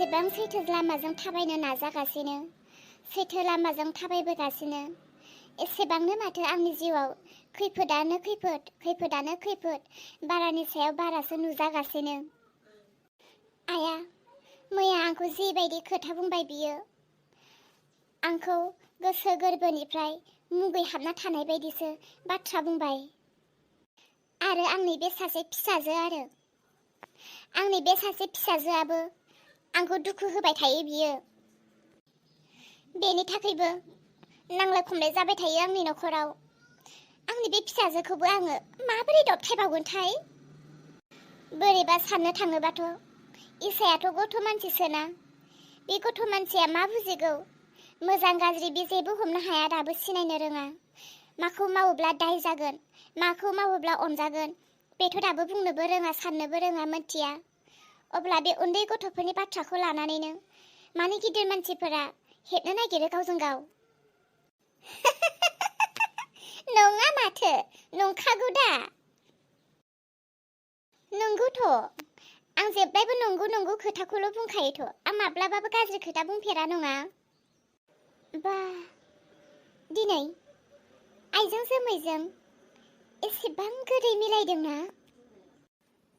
एसेबां सैथो लामाजों थाबायनो नाजागासिनो, सैथो लामाजों थाबायबोगासिनो, एसेबांनो माथो आंनि जिउआव खैफोदानो खैफोद, खैफोदानो खैफोद, बारानि सायाव बारासो नुजागासिनो। आइया, मैया आंखौ जिबायदि खोथा बुंबाय बियो, आंखौ गोसो गोरबोनिफ्राय मुगैहाबना थानाय बायदिसो बाथ्रा बुंबाय। आरो आंनि बे सासे फिसाजो आंनि बे सासे फिसाजोआबो आंखौ दुखु होबाय थायो बियो। बेनि थाखायबो नांलाय खमलाय जाबाय थायो आंनि नखराव। आंनि बे फिसाजोखौबो आङो माबोरै दबथायबावगोनथाय? बोरैबा साननो थाङोबाथ' इसायाथ' गथ' मानसिसोना, बे गथ' मानसिया मा बुजिगौ? मोजां गाज्रि बे जेबो हमनो हाया, दाबो सिनायनो रोङा। माखौ मावोब्ला दाय जागोन, माखौ मावोब्ला अनजागोन, बेथ' दाबो बुंनोबो रोङा, साननोबो रोङा, मोनथिया। अब्ला बे उन्दै गथ'फोरनि बाथ्राखौ लानानैनो मानो गिदिर मानसिफोरा हेबनो नागिरो गावजों गाव? नङा माथो, नंखागौ दा। नंगौथ', आं जेब्लायबो नंगौ नंगौ खोथाखौल' बुंखायोथ', आं माब्लाबाबो गाज्रि खोथा बुंफेरा नङा। बा, दिनै आइजों जोमैजों एसेबां गोदै मिलायदोंना?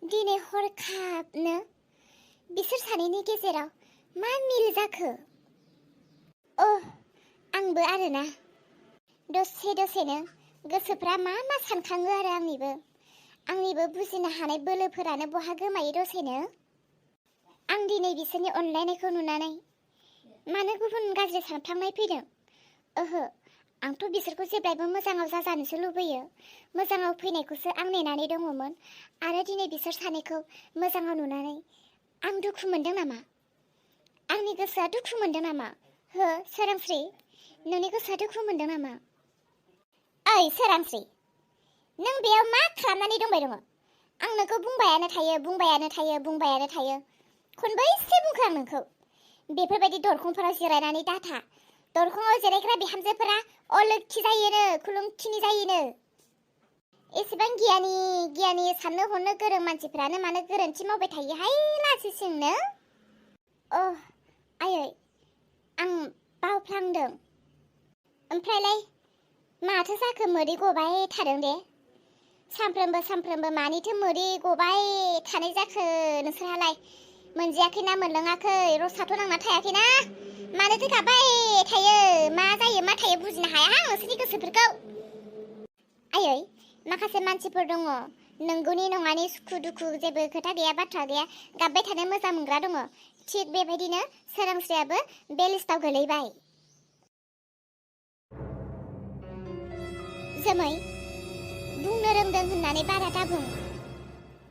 दिनै हरखाबनो बिसोर सानैनि गेजेराव मा मिल जाखो? आंबो आरोना, दसे दसेनो गोसोफ्रा मा मा सानखाङो आरो आंनिबो बुजिनो हानाय बोलोफोरानो बहा गोमायो दसेनो। आं दिनै बिसोरनि अनलायनायखौ नुनानै मानो गुबुन गाज्रि सानफ्लांनाय फैदों? ओहो, आंथ' बिसोरखौ जेब्लायबो मोजाङाव जाजानोसो लुबैयो, मोजाङाव फैनायखौसो आं नेनानै दङमोन। आरो दिनै बिसोर सानैखौ मोजाङाव नुनानै आं दुखु मोनदों नामा? आंनि गोसोआ दुखु मोनदों नामा? हो सोरांस्रि, नोंनि गोसोआ दुखु मोनदों नामा? ओइ सोरांस्रि, नों बेयाव मा खालामनानै दंबाय दङ? आं नोंखौ बुंबायानो थायो। खनबैसे बुंखो आं नोंखौ? बेफोरबायदि दरखंफोराव जिरायनानै दाथा। दरखंआव जिरायग्रा बिहामजोफोरा अलक्षी जायोनो, खुलुंखिनि जायोनो। एसेबां गियानि साननो हनो गोरों मानसिफ्रानो मानो गोरोन्थि मावबाय थायोहाय लासिंसिंनो? आयै, आं बावफ्लांदों। ओमफ्रायलाय माथो जाखो मोदै गबाय थादों दे? सानफ्रोमबो मानिथो मोदै गबाय थानाय जाखो नोंसोरहालाय? मोनजायाखैना मोनलोङाखै? रसाथ' नांना थायाखैना? मानोथो गाबबाय थायो? मा जायो मा थायो बुजिनो हायाहां नोंसोरनि गोसोफोरखौ। आयै, माखासे मानसिफोर दङ, नंगौनि नङानि सुखु दुखु जेबो खोथा गैया बाथ्रा गैया गाबबाय थानो मोजां मोनग्रा दङ। थिग बेबायदिनो सोरांस्रियाबो बे लिस्टाव गोलैबाय। जोमै, बुंनो रोंदों होननानै बारा दाबुं।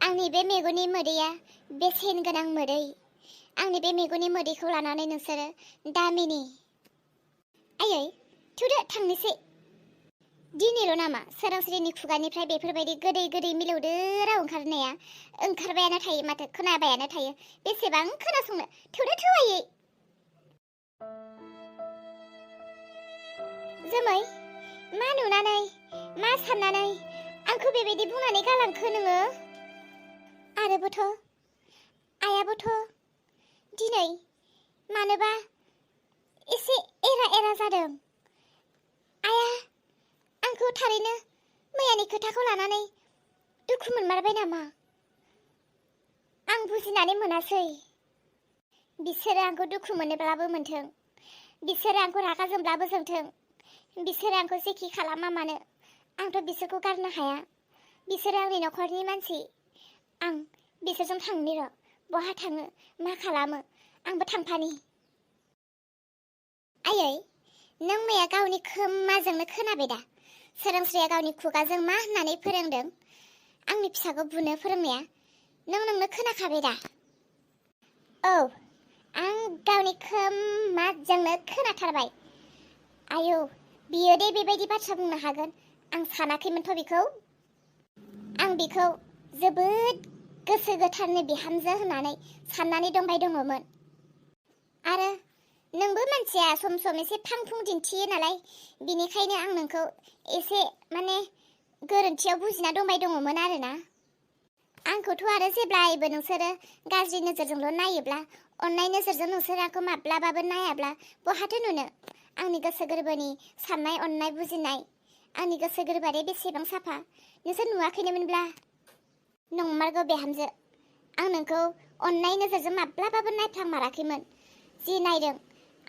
आंनि बे मेगननि मोदैया बेसेन गोनां मोदै। आंनि बे मेगननि मोदैखौ लानानै नोंसोरो दामिनि। आयै, थुदो थांनोसै। दिनैल' नामा सोरांस्रिनि खुगानिफ्राय बेफोरबायदि गोदै मिलौदो राव ओंखारनाया? ओंखारबायानो थायो माथो, खोनाबायानो थायो। बेसेबां खोनासंनो? थौदो आयै। जोमै, मा नुनानै, मा साननानै आंखौ बेबायदि बुंनानै गालांखो नोङो? आरोबोथ' आइयाबोथ' दिनै मानोबा एसे एरा जादों। आइया आंखौ थारैनो मैयानि खोथाखौ लानानै दुखु मोनमारबाय नामा? आं बुजिनानै मोनासै। बिसोरो आंखौ दुखु मोनोब्लाबो मोनथों, बिसोरो आंखौ रागा जोंब्लाबो जोंथों, बिसोरो आंखौ जेखि खालामा मानो आंथ' बिसोरखौ गारनो हाया। बिसोरो आंनि नखरनि मानसि। आं बिसोरजों थांनि र', बहा थाङो मा खालामो आंबो थांफानि। आयै, नों मैया गावनि खोमाजोंनो खोनाबाय दा सोरांस्रिया गावनि खुगाजों मा होननानै फोरोंदों आंनि फिसाखौ बुनो फोरोंनाया? नोंनो खोनाखाबाय दा? औ, आं गावनि खोमाजोंनो खोनाथारबाय। आयौ, बियो दे बेबायदि बाथ्रा बुंनो हागोन आं सानाखैमोनथ' बिखौ। आं बिखौ जोबोद गोसो गोथारनि बिहामजो होननानै साननानै दंमोन। आरो नोंबो मानसिया सम सम एसे फांफुं दिन्थियो नालाय, बिनिखायनो आं नोंखौ एसे गोरोन्थियाव बुजिना दंमोन आरोना। आंखौथ' आरो जेब्लायबो नोंसोरो गाज्रि नोजोरजोंल' नायोब्ला अन्नाय नोजोरजों नोंसोर आंखौ माब्लाबाबो नायाब्ला बहाथो नुनो? आंनि गोसो गोरबोनि साननाय अननाय बुजिनाय, आंनि गोसो गोरबोआरि बेसेबां साफा नोंसोर नुवाखैनोमोनब्ला? नंमारगौ बिहामजो, आं नोंखौ अन्नाय नोजोरजों माब्लाबाबो नायफ्लांमाराखैमोन। जि नायदों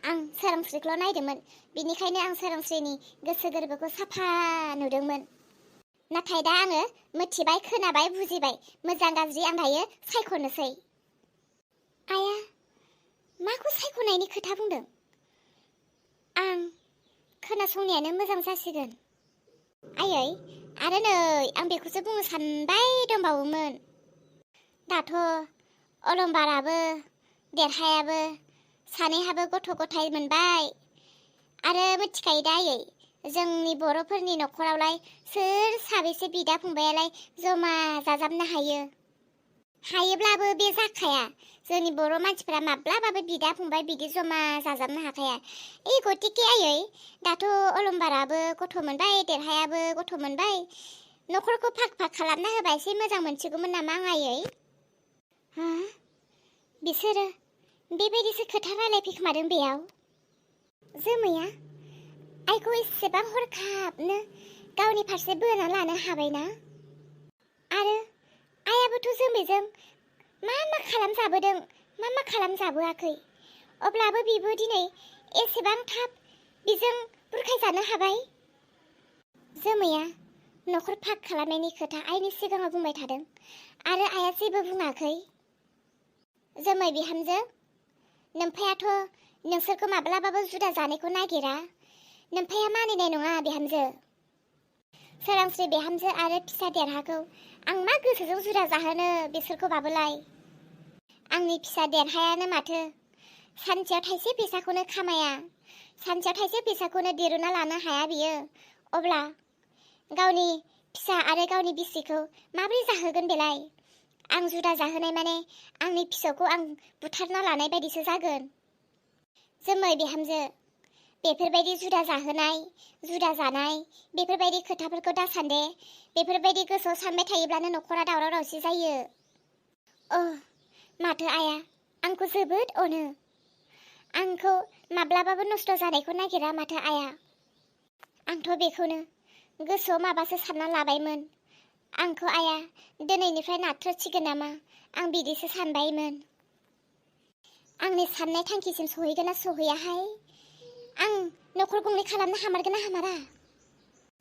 आं सोरांस्रिखौल' नायदोंमोन, बेनिखायनो आं सोरांस्रिनि गोसो गोरबोखौ साफा नुदोंमोन। नाथाय दा आङो मिथिबाय, खोनाबाय, बुजिबाय, मोजां गाज्रि आं दायो सायख'नोसै। आया, माखौ सायख'नायनि खोथा बुंदों? आं खोनासंनायानो मोजां जासिगोन। आयै, आरो नै आं बेखौसो बुंनो सानबाय दंबावोमोन। दाथ' अलंबाराबो देरहायाबो सानैहाबो गथ' गथाय मोनबाय। आरो मिथिखायो दा आयै, जोंनि बर'फोरनि न'खरावलाय सोर साबेसे बिदा फंबायालाय जमा जाजाबनो हायो? हायोब्लाबो बे जाखाया। जोंनि बर' मानसिफ्रा माब्लाबाबो बिदा फंबाय बिदि जमा जाजाबनो हाखाया। गतिके आयै, दाथ' अलंबाराबो गथ' मोनबाय, देरहायाबो गथ' मोनबाय। न'खरखौ फाग फाग खालामना होबा एसे मोजां मोनसिगौमोन नामा आं आयै? हा? बिसोरो बेबायदिसो खोथा रायलायफैखोमादों बेयाव? जोमैया आइखौ एसेबां हरखाबनो गावनि फारसे बोना लानो हाबायना? आरो आइयाबोथ' जोमैजों मा खालामजाबोदों, मा खालामजाबोआखै? अब्लाबो बिबो दिनै एसेबां थाब बिजों बुरखायजानो हाबाय। जोमैया न'खर फाग खालामनायनि खोथा आइनि सिगाङाव बुंबाय थादों आरो आइया जेबो बुङाखै। जोमै बिहामजो, नोम्फायाथ' नोंसोरखौ माब्लाबाबो जुदा जानायखौ नागिरा। नोम्फाया मानिनाय नङा बिहामजो। सोरांस्रि बिहामजो आरो फिसा देरहाखौ आं मा गोसोजों जुदा जाहोनो बिसोरखौबाबोलाय? आंनि फिसा देरहायानो माथो सानसेयाव थाइसे फैसाखौनो खामाया, सानसेयाव थाइसे फैसाखौनो दिरुना लानो हाया बियो। अब्ला गावनि फिसा आरो गावनि बिसिखौ माबोरै जाहोगोन बेलाय? आं जुदा जाहोनाय माने आंनि फिसौखौ आं बुथारना लानाय बायदिसो जागोन। जोमै बिहामजो, बेफोरबायदि जुदा जाहोनाय, जुदा जानाय बेफोरबायदि खोथाफोरखौ दासान्दे। बेफोरबायदि गोसोआव सानबाय थायोब्लानो न'खरा दावराव दावसि जायो। माथो आइया आंखौ जोबोद अनो। आंखौ माब्लाबाबो नस्थ' जानायखौ नागिरा माथो आइया। आंथ' बेखौनो गोसोआव माबासो सानना लाबायमोन। आंखौ आइया दिनैनिफ्राय नाथ्रोदसिगोन नामा आं बिदिसो सानबायमोन। आंनि साननाय थांखिसिम सहैगोन ना सहैयाहाय? आं न'खर गंनै खालामनो हामारगोन ना हामारा?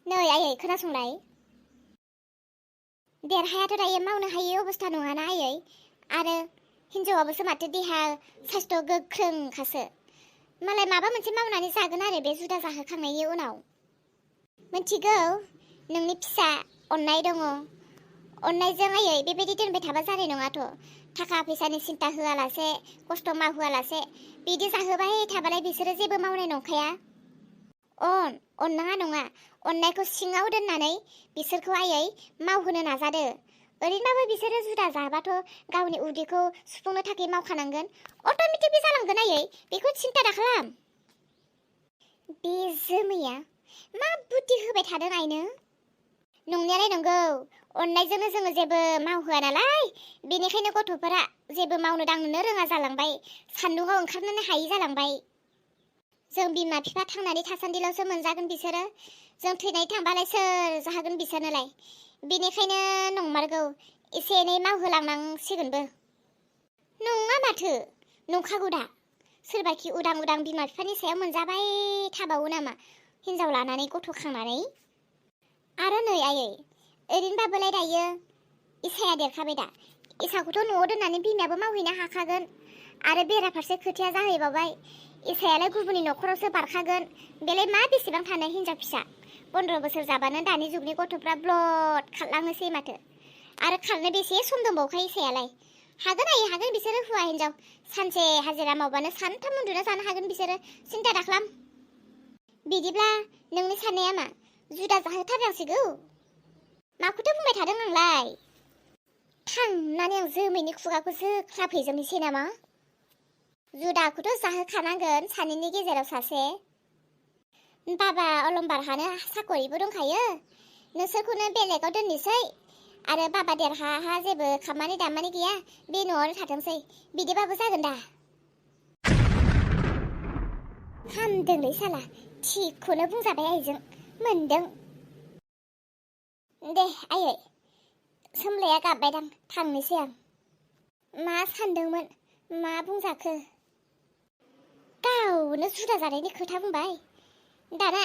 नै आयै खोनासंलाय। देरहायाथ' दायो मावनो हायै अबस्था नङाना आयै? आरो हिनजावाबोसो माथो देहा साइस्थ' गोख्रोंखासो। मालाय माबा मोनसे मावनानै जागोन आरो बे जुदा जाहोखांनायनि उनाव। मिथिगौ नोंनि फिसा अननाय दङ। अननायजों आयै बेबायदि दोनबाय थाबा जानाय नङाथ'। थाखा फैसानि सिन्था होआलासे, खस्थ' मावहोआलासे बिदि जाहोबाय थाबालाय बिसोरो जेबो मावनाय नंखाया। अननाङा नङा, अननायखौ सिङाव दोननानै बिसोरखौ आयै मावहोनो नाजादो। ओरैनोबाबो बिसोरो जुदा जाबाथ' गावनि उदैखौ सुफुंनो थाखाय मावखानांगोन। अट'मेटिकलि जालांगोन आयै, बेखौ सिन्था दाखालाम। बे जोमैया मा बुद्धि होबाय थादों आइनो? नंनायालाय नंगौ, अननायजोंनो जोङो जेबो मावहोआ नालाय, बेनिखायनो गथ'फोरा जेबो मावनो दांनोनो रोङा जालांबाय, सान्दुङाव ओंखारनोनो हायि जालांबाय। जों बिमा बिफा थांनानै थासान्दिल'सो मोनजागोन बिसोरो। जों थैनाय थांबालाय सोर जाहोगोन बिसोरनोलाय? बेनिखायनो नंमारगौ एसे एनै मावहोलांनांसिगोनबो। नङा माथो, नंखागौ दा। सोरबाखि उदां उदां बिमा बिफानि सायाव मोनजाबाय थाबावो नामा हिन्जाव लानानै गथ' खांनानै? आरो नै आयै, ओरैनोबाबोलाय दायो इसाया देरखाबाय दा। इसाखौथ' न'आव दोननानै बिमायाबो मावहैनो हाखागोन। आरो बेराफारसे खोथाया जाहैबावबाय, इसायालाय गुबुननि न'खरावसो बारखागोन। बेलाय मा बेसेबां थानाय हिन्जाव फिसा। 15 बोसोर जाबानो दानि जुगनि गथ'फ्रा ब्लद खारलाङोसै माथो। आरो खारनो बेसे सम दंबावखायो इसायालाय? हागोन आयै हागोन, बिसोरो हौवा हिन्जाव सानसे हाजिरा मावबानो सानथाम उन्दुना जानो हागोन बिसोरो, सिन्था दाखालाम। बिदिब्ला नोंनि साननाया मा, जुदा जाहोथारनांसिगौ? माखौथो बुंबाय थादों आंलाय? थांनानै आं जोमैनि खुगाखौ जोख्लाबहैजोबनोसै नामा? जुदाखौथ' जाहोखानांगोन सानैनि गेजेराव सासे। बाबा अलंबारहानो साकरिबो दंखायो, नोंसोरखौनो बेलेगाव दोननोसै। आरो बाबा देरहाहा जेबो खामानि दामानि गैया, बे न'आवनो थाथोंसै। बिदिबाबो जागोन दा? हामदोंलै साला थिखौनो बुंजाबाय आइजों मोनदों दे आयै सोमलाया गाबबायदां थांनोसै आं मा सानदोंमोन मा बुंजाखो गावनो जुदा जानायनि खोथा बुंबाय दाना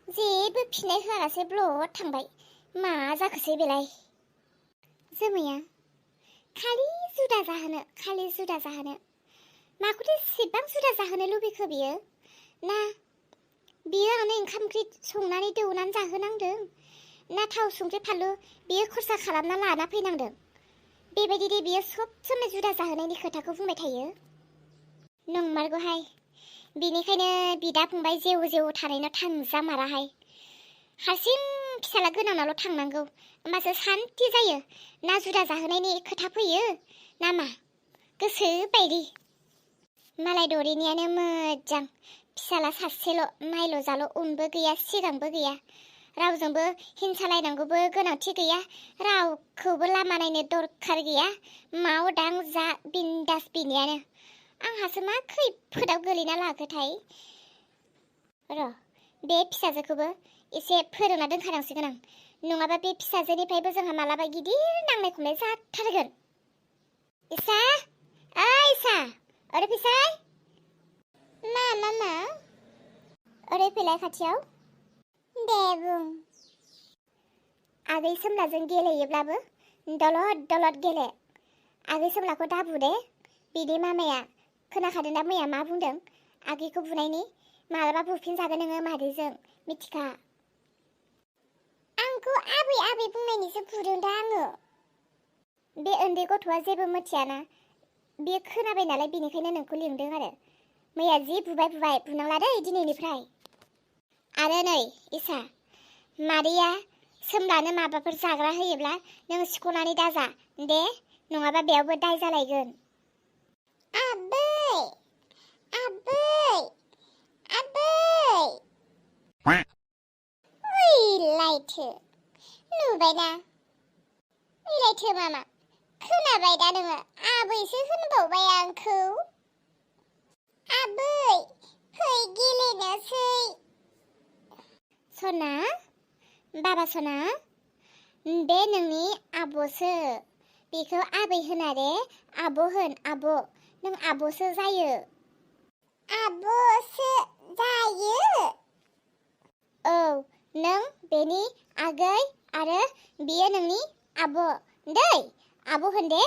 जेबो फिननाय होआलासे ब्लद थांबाय मा जाखोसै बेलाय जोमैया खालि जुदा जाहोनो माखौथो एसेबां जुदा जाहोनो लुबैखो बियो ना बियो आंनो ओंखाम ओंख्रि संनानै दौनानै जाहोनांदों ना थाव संख्रि फानलु बियो खरसा खालामना लाना फैनांदों बेबायदि दे बियो सब समाय जुदा जाहोनायनि खोथाखौ बुंबाय थायो नंमारगौहाय बेनिखायनो बिदा फंबाय जेव थानायनाव थांजामाराहाय हारसिं फिसाला गोनांनावल' थांनांगौ होमबासो सान्ति जायो ना जुदा जाहोनायनि खोथा फैयो ना मा गोसो बायदि मालाय दरिनियानो मोजां फिसाला सासेल' नायल' जाल' उनबो गैया सिगांबो गैया रावजोंबो हिंसालायनांगौबो गोनांथि गैया रावखौबो लामा नायनो दरखार गैया माव दां जा बिन्दास बिनियानो आंहासो मा खैफोदाव गोलैना लागोथाय र' बे फिसाजोखौबो एसे फोरोंना दोनखानांसिगोन आं नङाबा बे फिसाजोनिफ्रायबो जोंहा मालाबा गिदिर नांनाय खमलाय जाथारगोन इसा ओइ इसा ओरै फैसाय मा ओरै फैलाय खाथियाव दे बुं आगै सोमलाजों गेलेयोब्लाबो दलद गेले आगै सोमलाखौ दाबु दे बिनि मामाया खोनाखादों दा मैया मा बुंदों आगैखौ बुनायनि मालाबा बुफिनजागोन नोङो मादैजों मिथिखा आंखौ आबै बुंनायनिसो बुदों दा आङो बे उन्दै गथ'आ जेबो मिथियाना बियो खोनाबाय नालाय बेनिखायनो नोंखौ लिंदों आरो मैया जि बुबाय बुनांला दै दिनैनिफ्राय आरो नै इसा मादैया सोमलानो माबाफोर जाग्रा होयोब्ला नों सिख'नानै दाजा दे नङाबा बेयावबो दाय जालायगोन आबै ओइलायथो नुबायना ओइलायथो मामा खोनाबाय दा नोङो आबैसो होनबावबाय आंखौ आबै फै गेलेनोसै सना बाबा सना बे नोंनि आब'सो बेखौ आबै होना दे आब' होन आब' नों आब'सो जायो आब'सो जायो औ नों बेनि आगै आरो बियो नोंनि आब' दै आब' होन दे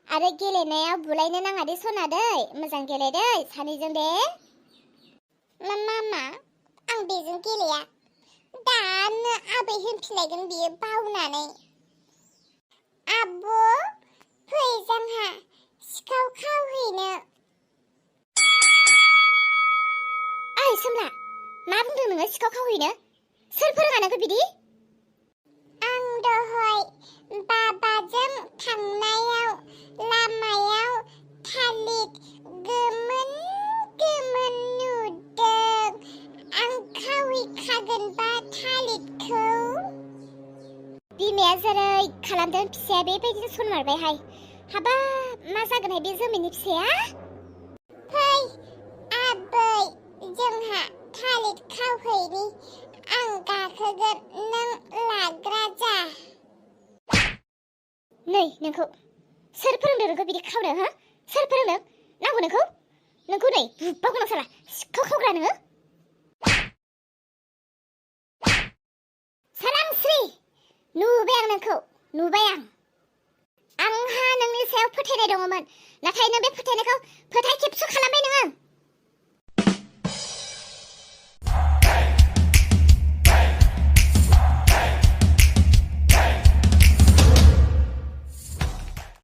आरो गेलेनायाव बुलायनो नाङा दे सना दै मोजां गेले दै सानैजों दे मामा आं बेजों गेलेया दानो आबै होनफिनलायगोन बियो बावनानै आब' फै जोंहा सिखाव खावहैनो ओइ सोमला मा बुंदों नोङो सिखाव खावहैनो सोर फोरोङा नोंखौ बिदि आं दहाय बाबाजों थांनायाव लामायाव थालिर गोमोन नुदों आं खावहैखागोनबा थालिरखौ बिमाया जेरै खालामदों फिसाया बेबायदिनो सनमारबायहाय हाबाब मा जागोनहाय बे जोमैनि फिसाया फै आबै जोंहा थालिर खावहैनि आं गाखोगोन नों लाग्रा जा नै नोंखौ सोर फोरोंदों नोंखौ बिदि खावनो हो सोर फोरोंदों नांगौ नोंखौ नै बुब्बावगोन आं साला सिखाव खावग्रा नोङो सालांस्रि नुबाय आं नोंखौ नुबाय आंहा नोंनि सायाव फोथायनाय दङमोन नाथाय नों बे फोथायनायखौ फोथाय खेबस' खालामबाय नोङो